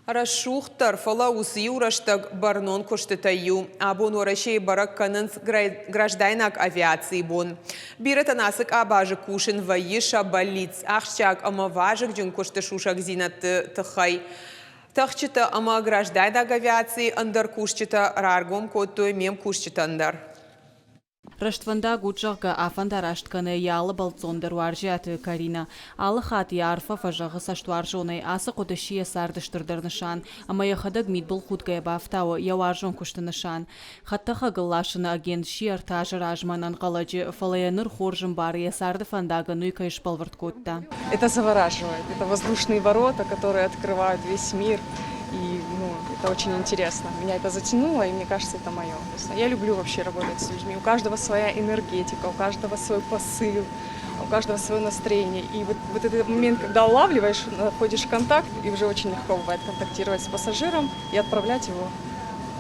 Рӕсугъддӕр, фӕлӕ уыцы-иу рӕстӕг бӕрнон куыстытӕй иу. Абон Уӕрӕсейы бӕрӕг кӕнынц граждайнаг авиацийы бон. Бирӕтӕн ацы къабазы кусын вӕййы сӕ бӕллиц. Ахсджиаг ӕмӕ вазыгджын куысты сусӕгдзинӕдты тыххӕй тӕхджытӕ ӕмӕ граждайнаг авиацийы ӕндӕр кусджытӕ раргом кодтой ме мкусджытӕн дӕр. Рӕствӕндаг ут, зӕгъгӕ, афӕндараст кӕны йӕ алы бӕлццон дӕр Уарзиаты Каринӕ. Алы хатт йӕ арфӕ фӕзӕгъы цӕстуарзонӕй, ацы хъуыды сси йӕ царды стырдӕр нысан, ӕмӕ йӕхӕдӕг мидбылхудгӕйӕ бафтауы йӕ уарзон куысты нысан. Хӕдтӕхӕгыл ласыны агент сси ӕртӕ азы размӕ ӕнӕнхъӕлӕджы, фӕлӕ йӕ ныр хорз ӕмбары, йӕ царды фӕндагӕн уый кӕй сбӕлвырд кодта. Это завораживает. Это воздушные ворота, которые открывают весь мир. И ну, это очень интересно. Меня это затянуло, и мне кажется, это мое. Я люблю вообще работать с людьми. У каждого своя энергетика, у каждого свой посыл, у каждого свое настроение. И вот этот момент, когда улавливаешь, находишь контакт, и уже очень легко бывает контактировать с пассажиром и отправлять его,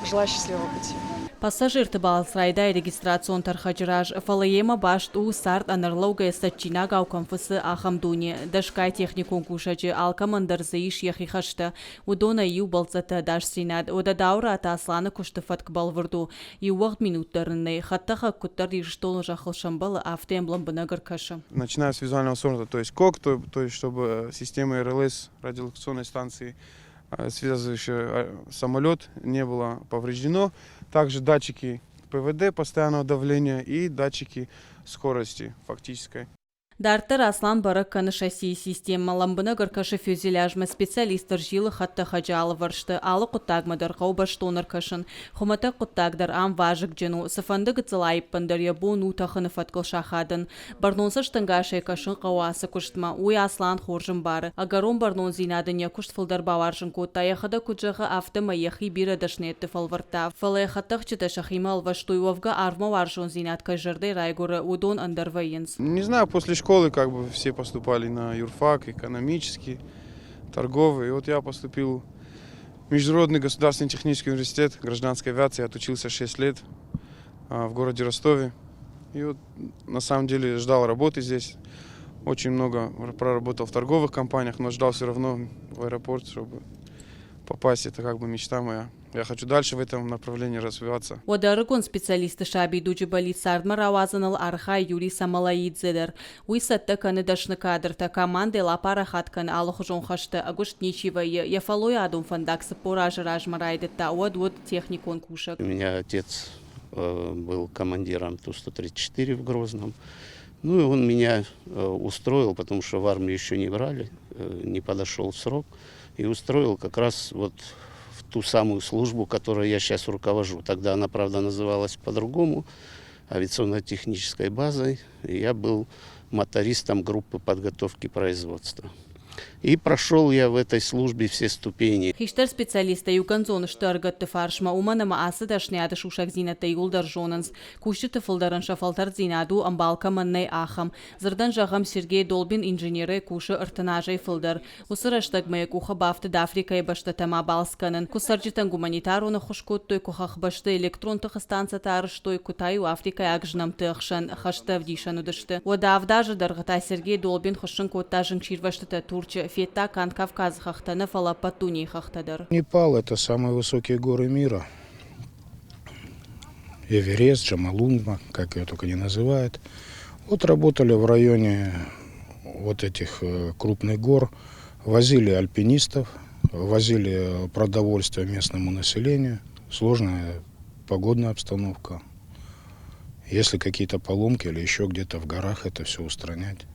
желая счастливого пути. Пассажирты балц райдайы регистрацион тӕрхӕджы раз, фӕлӕ йемӕ баст у, цард ӕнӕрлӕугӕйӕ цӕджджинагау кӕм фыцы, ахӕм дуне. Дӕсгай техникон кусӕджы, алкӕмӕн дӕр дзы ис йӕхи хӕстӕ. Уыдонӕй иу бӕлццӕтты ӕдасдзинад. Уӕдӕ Дауыраты Асланы куысты фӕтк бӕлвырд у. Иу уӕгъд минут дӕр ын нӕй. Хӕдтӕхӕг куыддӕр Ирыстоны зӕххыл сӕмбӕлы, афтӕ йӕм лӕмбынӕг ӕркӕсы. Начиная с визуального сорта, то есть КОК, то есть чтобы система РЛС радиолокационной станции, связывающая самолет, не было повреждено. Также датчики ПВД постоянного давления и датчики скорости фактической. Дарддӕр Аслан бӕрӕг кӕны шассийы системӕ, лӕмбынӕг ӕркӕсы фюзеляжмӕ, специалист ӕрзилы хӕдтӕхӕджы алывӕрсты. Алы хъуыддагмӕ дӕр хъӕуы бӕстон ӕркӕсын. Хуымӕтӕг хъуыддаг дӕр ам вазыгджын у, цыфӕнды гыццыл аиппӕн дӕр йӕ бон у тӕхыны фӕткыл сахадын. Бӕрнон цӕстӕнгасӕй кӕсын хъӕуы ацы куыстмӕ, уый Аслан хорз ӕмбары. Ӕгӕрон бӕрнондзинад ын йӕ куыст фылдӕр бауарзын кодта, йӕхӕдӕг куыд зӕгъы, афтӕмӕй йӕхи бирӕ дӕсныйӕдты фӕлвӕрдта, фӕлӕ йӕ хӕдтӕхджытӕ сӕхимӕ ӕлвӕстой, уӕвгӕ арвмӕ уарзондзинад кӕй зӕрдӕ райгуыры, уыдон ӕндӕр вӕййынц. Не знаю, после школы как бы все поступали на юрфак, экономический, торговый. И вот я поступил в Международный государственный технический университет гражданской авиации, отучился 6 лет в городе Ростове. И вот на самом деле ждал работы здесь. Очень много проработал в торговых компаниях, но ждал все равно в аэропорт, чтобы попасть. Это как бы мечта моя. Я хочу дальше в этом направлении развиваться. Уӕдӕ ӕрыгон специалисты сабидуджы бӕллиц цардмӕ рауадзыныл архайы Юрий Самалаидзе дӕр. Уый цӕттӕ кӕны дӕсны кадртӕ, командӕйыл апарахат кӕны алыхуызон хӕстӕ, ӕгуыст ничи вӕййы. Йӕ фӕллойадон фӕндаг 40 азы размӕ райдыдта, уӕд уыд техникон кусӕг. У меня отец был командиром Ту-134 в Грозном. Ну и он меня устроил, потому что в армию еще не брали, не подошел срок. И устроил как раз вот в ту самую службу, которой я сейчас руковожу. Тогда она, правда, называлась по-другому, авиационно-технической базой. И я был мотористом группы подготовки производства. И прошел я в этой службе все ступени. Хистӕр специалисттӕ иугӕндзон сты ӕрыгӕтты фарсмӕ, уымӕн ӕмӕ ацы дӕсныйады сусӕгдзинӕдтӕ иууылдӕр зонынц. Кусджыты фылдӕрӕн сӕ фӕлтӕрддзинад у, ӕмбал кӕмӕн нӕй, ахӕм. Дзырдӕн зӕгъӕм, Сергей Долбин инженерӕй кусы 30 азӕй фылдӕр. Уыцы рӕстӕгмӕ йӕ къухы бафтыд Африкӕйы бӕстӕтӕм абалц кӕнын. Куы цӕрджытӕн гуманитарон ӕххуыс кодтой, куы хӕхбӕсты электрон тыхы станцӕтӕ арӕзтой, куы та-иу африкӕйаг знӕмты ӕхсӕн хӕсты ӕвдисӕн уыдысты. Уӕдӕ авд азы дӕргъы та Сергей Долбин хуыссын кодта зынгсирвӕзтытӕ Турчы, федта канд Кавказы хӕхтӕ нӕ, фӕлӕ ӕппӕт дунейы хӕхтӕ дӕр. Непал – это самые высокие горы мира. Эверест, Джомолунгма, как ее только не называют. Вот работали в районе вот этих крупных гор, возили альпинистов, возили продовольствие местному населению. Сложная погодная обстановка. Если какие-то поломки или еще где-то в горах, это все устранять.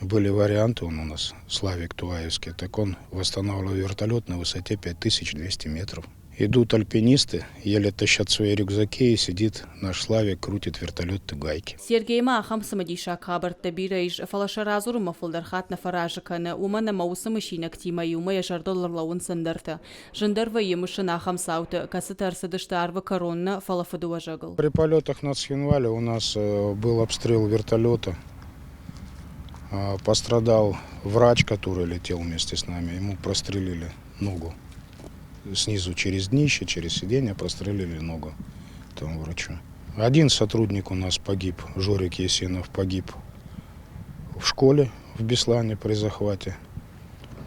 Были варианты, он у нас, Славик Туаевский, так он восстанавливал вертолет на высоте 5200 метров. Идут альпинисты, еле тащат свои рюкзаки, и сидит наш Славик, крутит вертолет гайки. Сергеймӕ ахӕм цымыдисаг хабӕрттӕ бирӕ ис, фӕлӕ сӕ радзурынмӕ фылдӕр хатт нӕ фӕразы кӕны, уымӕн ӕмӕ уыцы мысинӕгтимӕ иумӕ йӕ зӕрдыл ӕрлӕууынц ӕндӕртӕ. Зындӕр вӕййы мысын ахӕм цаутӕ, кӕцытӕ ӕрцыдысты арвы кӕрон нӕ, фӕлӕ фыдыуӕзӕгыл. При полетах над Цхинвале у нас был обстрел вертолета. Пострадал врач, который летел вместе с нами. Ему прострелили ногу. Снизу через днище, через сиденье прострелили ногу этому врачу. Один сотрудник у нас погиб, Жорик Есинов, погиб в школе в Беслане при захвате.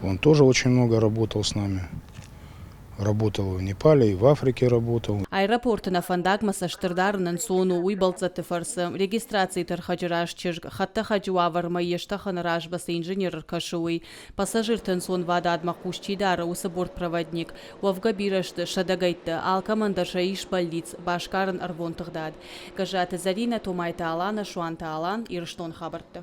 Он тоже очень много работал с нами. Работал в Непале и в Африке работал. Аэропорты нӕ фӕндагмӕ цӕст ӕрдарын ӕнцон у, уый бӕлццӕтты фӕрцы. Регистрацийы тӕрхӕджы раз чызг, хӕдтӕхӕджы уавӕрмӕ йе стӕхӕны размӕ цы инженер ӕркӕсы, уый. Пассажирты ӕнцонвадатмӕ хъус чи дары, уыцы бортпроводник. Уӕвгӕ бирӕ сты, сӕдӕгӕйттӕ. Алкӕмӕн дӕр сӕ ис бӕллиц, басгарын ӕрвон тыгъдад. Гӕззаты Зӕринӕ, Томайты Алана, Суанты Алан, Ирыстон хабӕрттӕ.